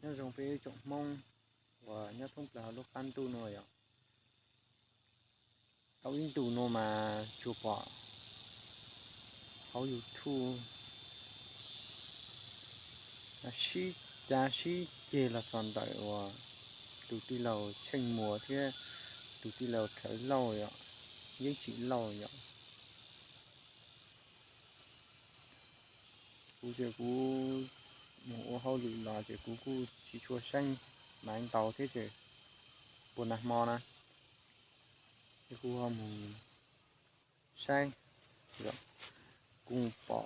Nyob zoo peb tsoom Hmoob uas nyob thoob plaws hauv lub qab ntuj no yom. Tau ib ntus no mas tsuas pom hauv YouTube sib cav sib ceg los txog ntawm uas tus tij laug Tsheej Muas thiab tus tij laug Rhawv Lauj yom, Yeeb Tsim Lauj yom. Kuv ces kuv mus ua hauj lwm los ces kuv kuj tsis tshua saib maiv ntau thiab ces puag nag hmo na ces kuv ho mus saib, kuv mus pom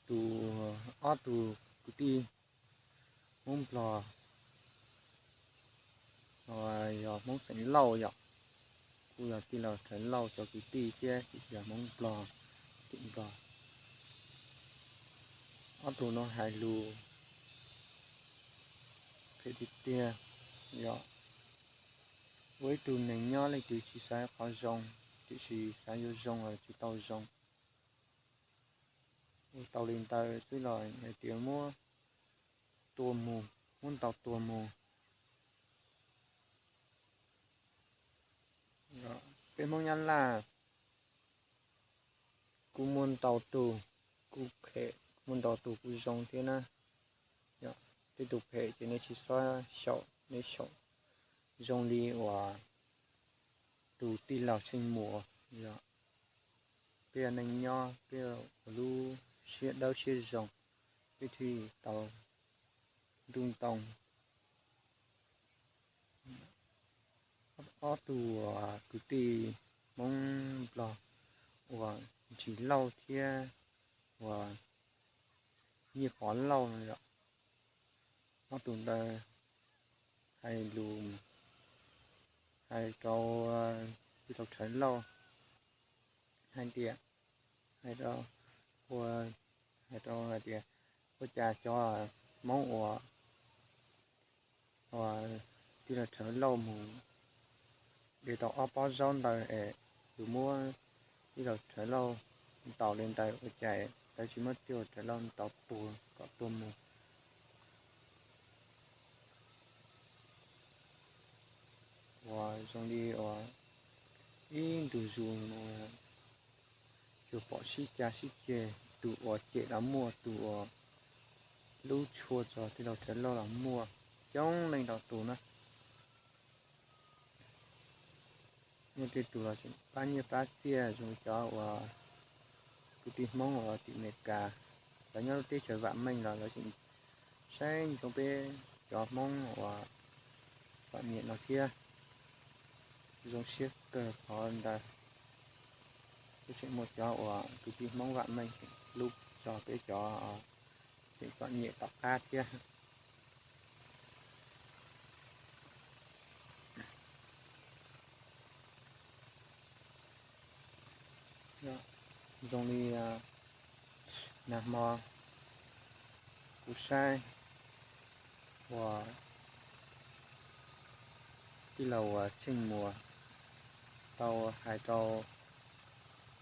tus, ob tug kwv tij Hmoob Nplog, yog Hmoob xeem Lauj yom, kuj yog tij laug Rhawv Lauj cov kwv tij thiab tiam sis yog Hmoob Nplog, tim Nplog. Ob tug no hais lus phem tiag tiag yom. Ua ib tug neeg nyob leej twg tsis xav qhov zoo, tiam sis xav yuav zoo los tsis tau zoo. Ua tau li ntawd xwb los hais tias muab tua mus, muab ntaus tua mus. Peb Hmoob Nyab Laj kuj muaj ntau tus kuj phem, muaj ntau tus kuj zoo thiab na. Tej tus phem ces nej tsis txhob xyaum, nej xyaum zoo li uas tus tij laug Tsheej Muas yom. Peb neej nyob peb ua lub siab dawb siab zoo, peb thiaj tau ntuj ntoo. Ob tug kwv tij Hmoob Nplog uas Ntsis Lauj thiab uas Nyiaj Pov Lauj no yom. Ob tug ntawd hais lus, hais rau tij laug Rhawv Lauj hais tias, hais rau, ua, hais rau hais tias ua cas cov Hmoob uas, uas tij laug Rhawv Lauj mus de tau ob pob zaub ntawd es yus muab tij laug Rhawv Lauj ntaus li ntawd ua cas lawv tsis muab tij laug Rhawv Lauj ntaus tuag kom tuag mus. Uas zoo li uas ib ntus zus tsuas pom sib cav sib ceg, tus uas cem los muaj, tus uas hlub tshua txog tij laug Rhawv Lauj los muaj, coob leej ntau tus na. Muaj tej tus los tseem pab nyiaj pab txiaj zoo cov uas kwv tij Hmoob uas tim Amelikas, lawv nyob lub teb chaws vam meej los lawv tseem saib ntsoov peb cov Hmoob uas txom nyem no thiab. Zoo siab kawg qhov ntawd. Peb tseem muaj cov uas kwv tij Hmoob vam meej tseem hlub txog peb cov tseem txom nyem tom qab thiab. Zoo li nag hmo kuv saib uas tij laug uas Tsheej Muas tau hais rau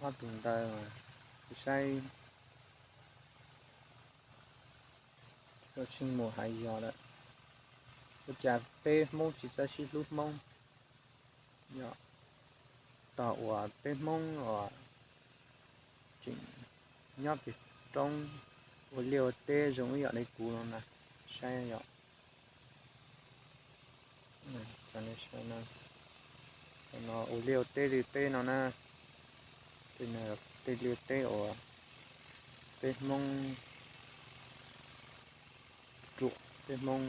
ob tug ntawd, kuv saib tij laug Tsheej Muas hais yog lawm. Ua cas peb Hmoob tsis txawj sib hlub Hmoob? Yog tog uas peb Hmoob uas tseem nyob pem roob ua liaj ua teb zoo ib yam li kuv no na, saib yom. No ua liaj ua teb li peb no na, tej liaj teb uas peb Hmoob ruam, peb Hmoob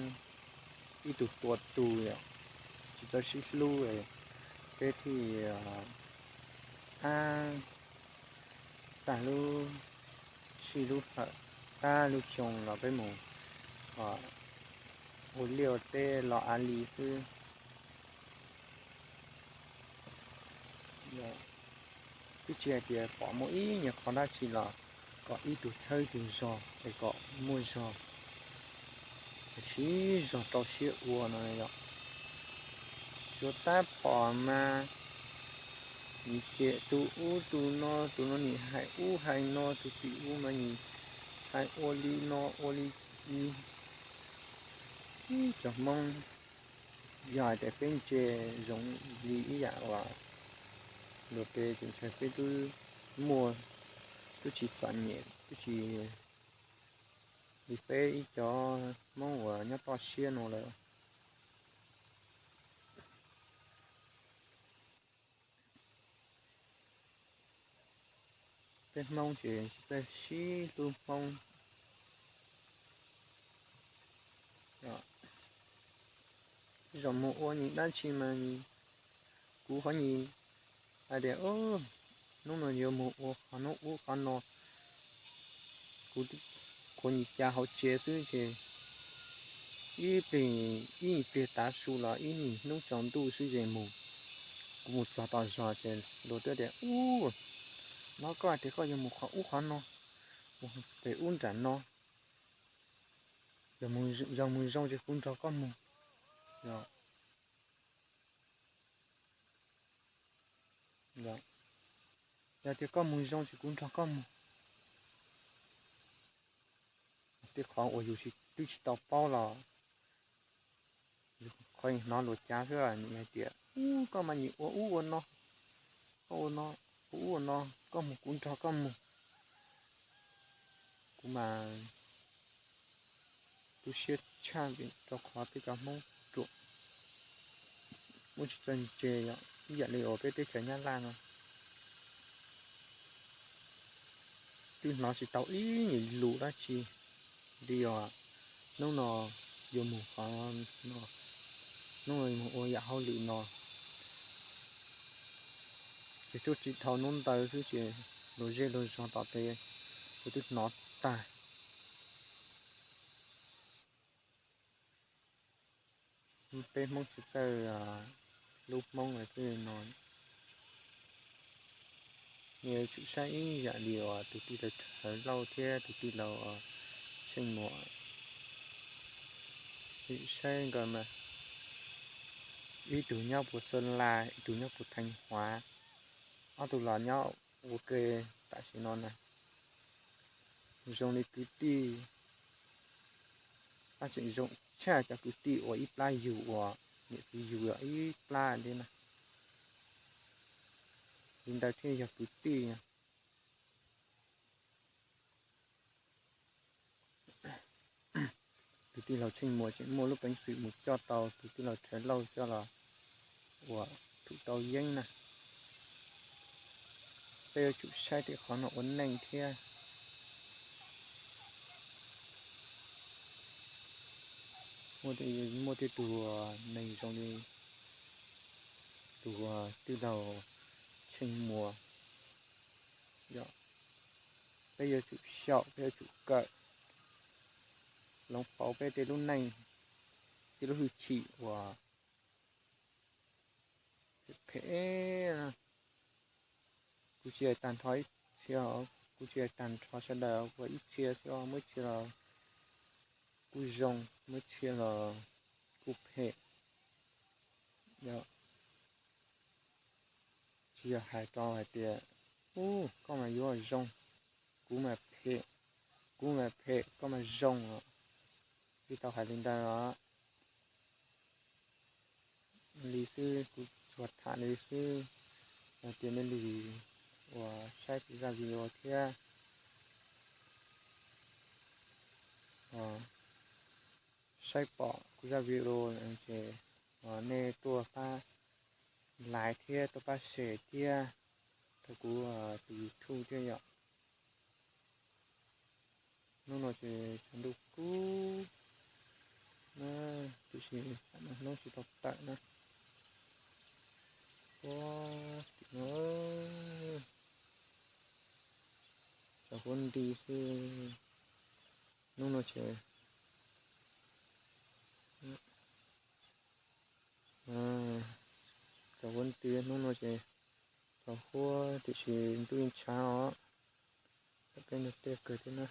ib tug tua tus yom, tsis txawj sib hlub, peb thiaj ab tag lub sij lub hawm, tag lub xyoo los peb mus ua liaj ua teb los av li xwb. Twb tsis hais tias pom muaj ib nyuag qhov dab tsi los kom ib tug txhawb ib tug zog es kom muaj zog, siv zog rau siab ua no yom. Tsuas tab pom mas nim cem tus ub tus no, tus no nim hais ub hais no, tus tim ub mas nim hais ua li no ua li ub. Cov Hmoob, yog hais tias peb ntse zoo li ib yam uas luag peb tseem ntshe peb twb muaj, twb tsis txom nyem, twb tsis li peb ib cov Hmoob uas nyob toj siab no lawm. Peb Hmoob ces tsis txawj sib hlub Hmoob. Zaum mus ua nyias dab tsi mas kuv qhov nyias hais tias hnub no yuav mus ua qhov hnub ub qhov no, kuv qhuav nyias cas hauv tsev xwb ces ib pliag, ib pliag tav su los ib hnub tsaus ntuj xwb ces mus. Kuv mus txog tom zos ces luag twb tias ub, no koj hais tias koj yuav mus qhov ub qhov no, mus pem ub nram no, yog mus zoo ces kuv nrog koj mus. Yog tias koj mus zoo ces kuv nrog koj mus. Tej qhov uas yus twb tsis tau paub los yus qhov hnov luag cav xwb, nws hais tias ub, koj mas nyias ua ub ua no, koj ua no, ua ub ua no, koj mus kuv nrog koj mus. Kuv mas tu siab tshaj vim rau qhov peb cov Hmoob ruam, muaj tsis txawj ntse, yog ib yam li uas peb teb chaws Nyab Laj no twb hnov tsis tau ib nyuag lus dab tsi li os. Hnub no yuav mus qhov no, hnub no yuav mus ua yam hauj lwm no, ces tuaj tsis dhau hnub ntawd xwb ces luag zej luag zog tom teb ces twb hnov tag. Peb Hmoob tsis txawj hlub Hmoob li no. Yuav tsum saib ib yam li uas tus tij laug Rhawv Lauj thiab tus tij laug Tsheej Muas, saib nkawd mas ib tug nyob puas Xas Las, ib tug nyob puas Theej Huav, ob tug los nyob ua ke tam sim no na. Zoo li kwv tij, ab tseem zoo tshaj cov kwv tij uas ib plab yug uas niam txiv yug ib plab thiab na. Li ntawd thiaj yog kwv tij. Tus tij laug Tsheej Muas tseem muaj lub peev xwm mus coj tau tus tij laug Rhawv Lauj coj los ua thum tau yeeb na. Peb yuav tsum saib tej qhov no ua neej thiab. Muaj tej tug neeg zoo li tus tij laug Tsheej Muas, peb yuav tsum xyaum, peb yuav tsum kawm, hloov pauv peb tej lub neej, tej lub hwj chim uas phem, kuv tsis hais tag nrho ib txhia, kuv tsis hais tag nrho sawv daws, kuv hais ib txhia xwb, muaj ib txhia los kuj zoo, muaj ib txhia los kuj phem. Tsis yog hais rau hais tias, ub, koj mas yuav zoo, kuv mas phem, kuv mas phem, koj mas zoo os. Tsis tau hais li ntawd os. Li xwb, kuv tsuas tham li xwb, hais tias nej leej twg uas saib kuv zaj video thiab saib pom kuv zaj video ces nej tuaj pab like thiab tuaj pab share thiab rau kuv tus YouTube thiab yom. Hnub no ces tshav ntuj kub na, tiam sis hnub tsis tau tawm na. Ua, tim no tsaus huab nti xwb. Hnub no ces tsaus huab nti, hnub no ces tsaus huab tiam sis ntuj yeej tshav os. Tam peb nrog tej kawg thiab na.